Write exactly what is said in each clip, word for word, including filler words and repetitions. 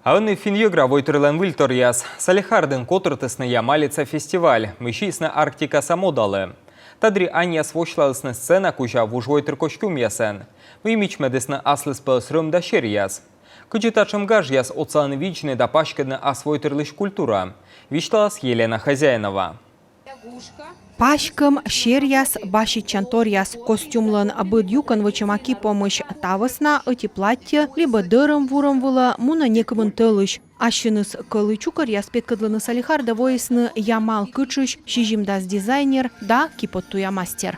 А ӧні финн-йӧгра войтырлӧн выльторъяс. Салехардын котыртісны «Ямалица» фестиваль, мый сиисны Арктикаса модалы. Та дырйи аньяс восьлалісны сцена кузя вужвойтыр костюмъясӧн, мый мичмӧдісны аслыспӧлӧс рӧм да серъяс. Кыдзи татшӧм гажъяс отсалӧны видзны да паськӧдны ас войтырлысь культура, висьталас Елена Хозяинова. Паськӧм, серъяс, баситчанторъяс, костюмлӧн быд юкӧн вӧчӧма ки помысь. Та вӧсна ӧти платтьӧ либӧ дӧрӧм вурӧм вылӧ мунӧ некымын тӧлысь. Ассьыныс кӧлуй чукӧръяс петкӧдлыны Салехардӧ воисны «Ямал» кытшысь сизимдас дизайнер да киподтуя мастер.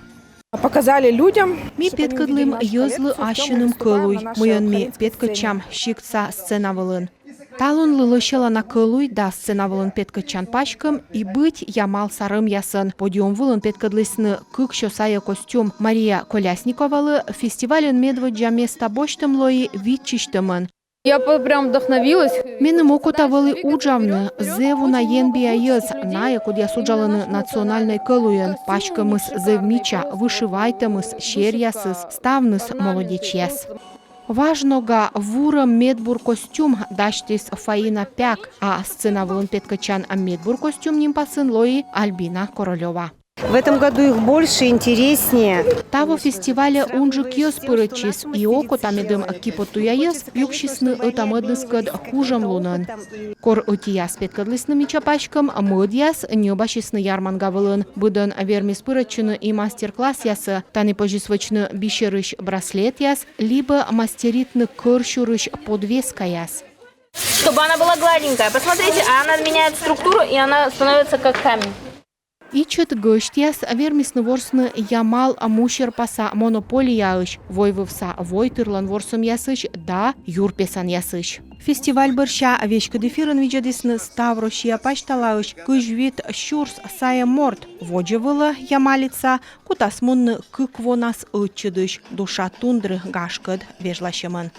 Показали людям. Ми петкӧдлім йӧзлы ассьыным кӧлуй, мыйӧн ми петкӧдчам сиктса сцена вылын. Талунлы лӧсялана кӧлуй да сцена вылын петкӧдчан паськӧм и быть «Ямалса» рӧмъясӧн. Подиум вылын петкӧдлісны кык сё сайӧ костюм. Мария Колясниковалы фестивальын медводдза места босьтӧм лои виччысьтӧмӧн. Я по- прям вдохновилась. Меным окота вӧлі уджавны. Зэв уна енбиа йӧз, найӧ, кодъяс уджалӧны национальнӧй кӧлуйӧн. Паськӧмыс зэв мича, вышивайтӧмыс, серъясыс, ставныс молодечьяс. Важ нога вурӧм медбур костюм дасьтіс Фаина Пяк, а сцена вылын петкӧдчан медбур костюм нимпасын лои Альбина Королёва. В этом году их больше, интереснее. Таво фестивальӧ унджык йӧз пырӧдчис, и окота, медым киподтуя йӧз юксисны ӧта-мӧдныскӧд кужӧмлунӧн. Кор ӧтияс петкӧдлісны мича паськӧм, мӧдъяс ньӧбасисны ярманга вылын. Быдӧн вермис пырӧдчыны и мастер-классъясӧ. Тані позис вӧчны бисерысь браслетъяс либӧ мастеритны кӧр сюрысь подвескаяс. Чтобы она была гладенькая. Посмотрите, а она меняет структуру, и она становится как камень. Ичӧт гӧсьтъяс вермисны ворсны «Ямал» мусерпаса монополияысь, войвывса войтырлӧн ворсӧмъясысь да юрпесанъясысь. Фестиваль бӧрся веськыд эфирын видзӧдісны став Россия пасьталаысь кызь вит сюрс сайӧ морт. Водзӧ вылӧ «Ямалица» кутас мунны кык вонас ӧтчыдысь, душа тундры гажкӧд вежласьӧмӧн.